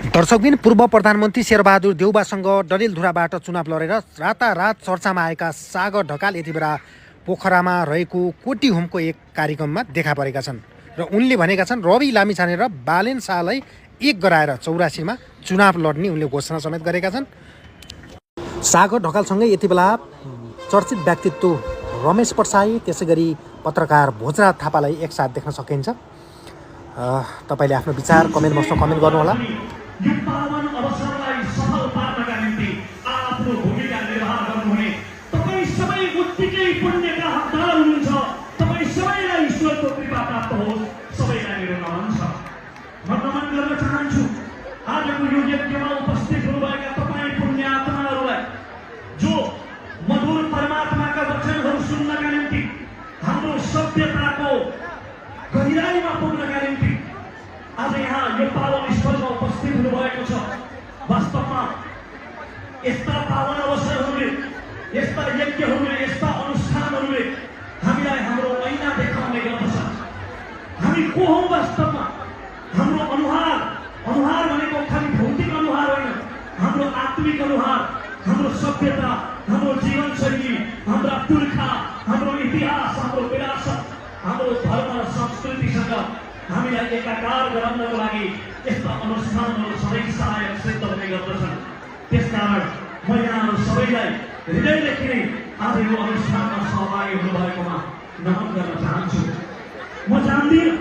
दर्शकबिन पूर्व प्रधानमन्त्री शेरबहादुर देउबासँग डडेलधुराबाट चुनाव लडेर रातारात चर्चामा आएका सागर ढकाल यति बेला पोखरामा रहेको कोटी होमको एक कार्यक्रममा देखा परेका छन् र उनले भनेका छन् रवि लामिछाने र बालेन शाहलाई एक गराएर 84मा चुनाव लड्ने उनले घोषणा समेत गरेका छन्। सागर ढकालसँगै यति बेला चर्चित व्यक्तित्व रमेश प्रसाई त्यसै गरी पत्रकार भोजराज थापालाई एकसाथ देख्न सकिन्छ। तपाईले आफ्नो विचार कमेन्ट बक्समा कमेन्ट गर्नुहोला। यो पावन अवसरलाई सफल पार्नका निम्ति आफ्नो भूमिका निर्वाह गर्नुहुने तपाईँ सबै उत्तिकै पुण्यका हकदार हुनुहुन्छ। तपाईँ सबैलाई ईश्वरको कृपा प्राप्त होस्, सबैलाई मेरो नमन छ। म नमन गर्न चाहन्छु आजको यो यज्ञमा उपस्थित हुनुभएका तपाईँ पुण्यात्माहरूलाई, जो मधुर परमात्माका वचनहरू सुन्नका निम्ति हाम्रो सभ्यताको गहिराईमा पुग्नका निम्ति आज यहाँ यो पावन स्थलमा उपस्थित हुनुभएको छ। वास्तवमा यस्ता पावन अवसरहरूले, यस्ता यज्ञहरूले, यस्ता अनुष्ठानहरूले हामीलाई हाम्रो ऐना देखाउने गर्दछ। हामी को हौँ वास्तवमा? हाम्रो अनुहार भनेको खालि भौतिक अनुहार होइन, हाम्रो आत्मिक अनुहार, हाम्रो सभ्यता, हाम्रो जीवनशैली, हाम्रा पुर्खा, हाम्रो इतिहास, हाम्रो विरासत, हाम्रो धर्म र संस्कृतिसँग हामीलाई एकाकार गराउनको लागि यस्ता अनुष्ठानहरू सधैँ सहायक सिद्ध हुने गर्दछन्। त्यसकारण म यहाँहरू सबैलाई हृदयदेखि नै आज यो अनुष्ठानमा सहभागी हुनुभएकोमा नमन गर्न चाहन्छु। म जान्दिनँ,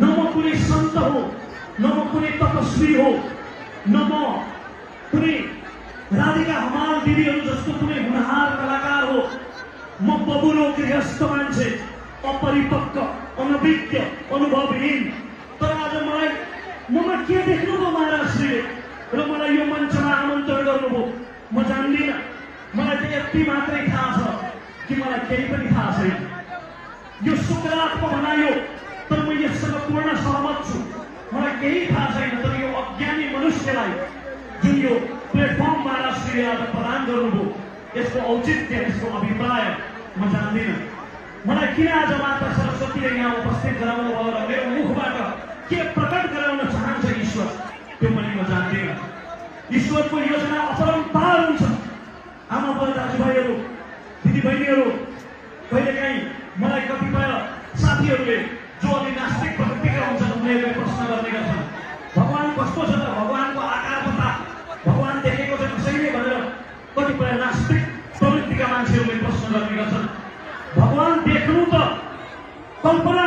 न म कुनै सन्त हो, न म कुनै तपस्वी हो, न म कुनै राधिका हमाल दिदीहरू जस्तो कुनै हुनहार कलाकार हो। म बबुलो गृहस्थ मान्छे, अपरिपक्व, अनभिज्ञ, अनुभवहीन। तर आज ममा के देख्नुभयो महाराजले र मलाई यो मञ्चमा आमन्त्रण गर्नुभयो? म जान्दिनँ। मलाई चाहिँ यति मात्रै थाहा छ कि मलाई केही पनि थाहा छैन। यो सुकरात्मा बनायो, तर म यससँग पूर्ण सहमत छु। मलाई केही थाहा छैन, तर यो अज्ञानी मनुष्यलाई जुन यो प्लेटफर्म महाराजले आज प्रदान गर्नुभयो, यसको औचित्य, यसको अभिप्राय म जान्दिनँ। मलाई किन आज माता सरस्वतीले यहाँ उपस्थित गराउनु भयो र मेरो मुखबाट के प्रकट गराउन चाहन्छ ईश्वर, त्यो पनि म जान्दिनँ। ईश्वरको योजना अपरम्पार हुन्छ। आमा बुवा, दाजुभाइहरू, दिदीबहिनीहरू, कहिलेकाहीँ मलाई कतिपय साथीहरूले जो अलि नास्तिक प्रवृत्तिका हुन्छन् उनीहरूले प्रश्न गर्ने गर्छन्, भगवान कस्तो छ त? भगवानको आकार पता भगवान देखेको छ कसैले भनेर कतिपय नास्तिक प्रवृत्तिका मान्छेहरूले प्रश्न गर्ने गर्छन्। भगवान देख्नु त कल्पना